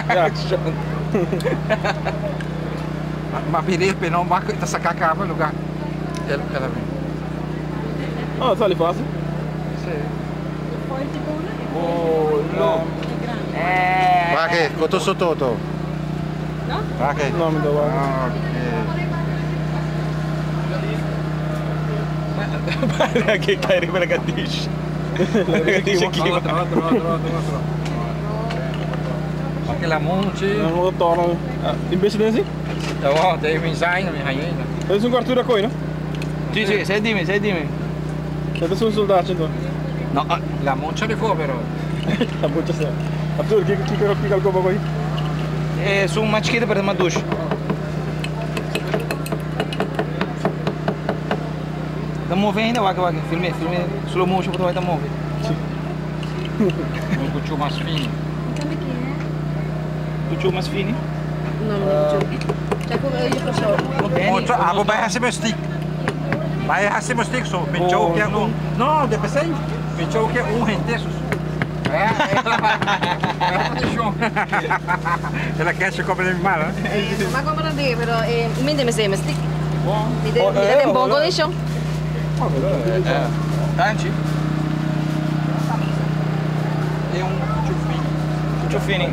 Ja. Ma bire pe no wak ta saka kaba lugar. El el a bin. Oh, sali fácil. Sí. Oh, no. Wak koto su toto. Wak. No, mi ta wak. Ok. Ke kai riba la gadish. La gadish aki. Otro, otro, otro, otro, otro. Wak la monchi. No, no torno. Tin bes den si? Awor, te mi zaina mi hañina. Es un Arturo Coy, no? Si, si, sei dime, sei dime. Dat is un soldaatje toch? No, ah, La moncha di for pero. La moncha sa. Arturo, kiko kiko kiko al kopa koy? Sun mas chikito pero mas dushi. Ta move ainda wak wak filme filme slow motion bo ta wak ta move. Un cuchu mas fini. Cuchu mas fini? No, no cuchu. Mucho, abo bai hasi mestiek. Bai hasi mestiek so. Mi chow ke un. No, de pesei. Mi chow ke un hente so. El a kesha come mi mala. No me comprendí, pero mi de me mestiek. Mi de mi de bon condicion. Tanchi. E un cuchu fini. Cuchu fini.